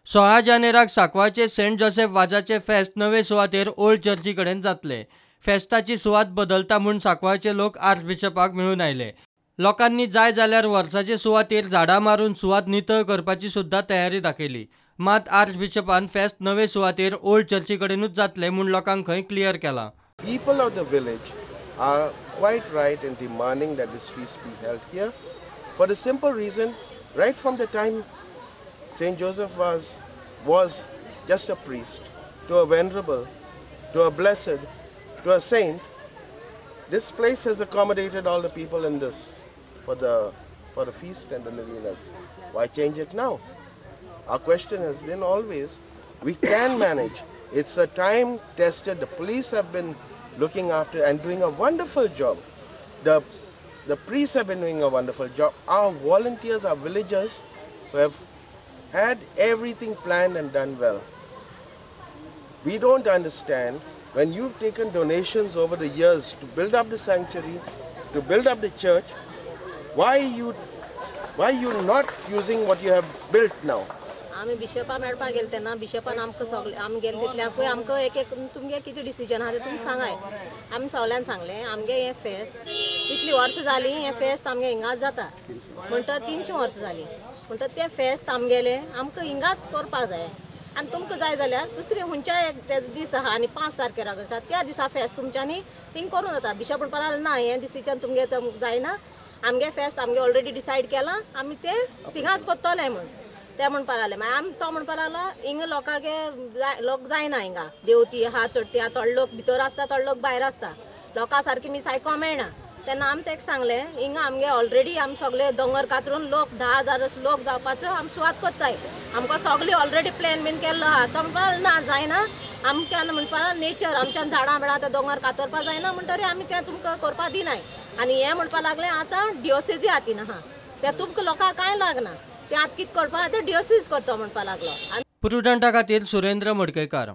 16 जानेराक सांकवाळचे Saint Joseph वाजाचे फेस्त नवे सुवातेर ओल्ड चर्ची कडेन जातले. फेस्ताची सुवात बदलता म्हूण सांकवाळचे लोक आर्चबिशपाक मेळून आयले. लोकांनी जाय जाल्यार वर्साचे सुवातेर झाडां मारून सुवात नितळ करपाची सुद्दां तयारी दाखयली. मात आर्चबिशपान फेस्त नवे सुवातेर ओल्ड चर्ची कडेनूच जातले म्हूण लोकांक खंय क्लियर केलां. People of the village are quite right in demanding that this feast be held here for the simple reason, right from the time Saint Joseph was just a priest, to a venerable, to a blessed, to a saint, this place has accommodated all the people in this for the feast and the novenas. Why change it now? Our question has been always, we can manage. It's a time tested. The police have been looking after and doing a wonderful job. The priests have been doing a wonderful job. Our volunteers, our villagers who have had everything planned and done well. We don't understand when you've taken donations over the years to build up the sanctuary, to build up the church, why you not using what you have built now? आमी बिशपा मेळपाक गेले तेन्ना बिशपान आमकां सगळे आमी गेले तितल्याकूय आमकां एक एक तुमगे कितें डिसिजन आहा तें तुमी सांगाय. आमी सगळ्यान सांगलें आमगे हें फेस्त इतलीं वर्सां जालीं, हें फेस्त आमगे हिंगाच जाता म्हणटा 300 वर्सां जालीं म्हणटा तें फेस्त आमगेलें आमकां हिंगाच करपाक जाय. आनी तुमकां जाय जाल्यार दुसरें खंयच्या एक ते दीस आहा आनी 5 तारखेर आसा त्या दिसा फेस्त तुमच्यांनी थिंग करूं जाता. बिशप म्हणपाक लागलो ना हें डिसिजन तुमगे जायना, आमगे फेस्त आमगे ऑलरेडी डिसायड केलां, आमी तें थिंगाच करतले म्हूण ते म्हणपाक लागले. मागीर आमी तो म्हणपाक लागलो हिंगा लोकांक लोक जायना, हिंगा देवती आहा चडटी आहा, थोडे लोक भितर आसता थोडे लोक भायर आसता, लोकां सारकी मीस आयको मेळना. तेन्ना आमी तेका सांगलें हिंगा आमगे ऑलरेडी आमी सगळे दोंगर कातरून लोक 10,000 लोक जावपाचो आमी सुवात करताय, आमकां सगळी ऑलरेडी प्लॅन बीन केल्लो आहा. तो म्हणपाक ना जायना, आमच्यान म्हणपाक नेचर आमच्यान झाडां बिडां ते दोंगर कातरपाक जायना म्हणटरी आमी तें तुमकां करपाक दिनाय. आनी हें म्हणपाक लागलें आतां डिओसेजी हातीन आहा तें तुमकां लोकांक कांय लागना, ते आतां कितें करपाक तें डिओसीज करता म्हणपाक लागलो. प्रुडंटा खातीर सुरेंद्र मडकयकार.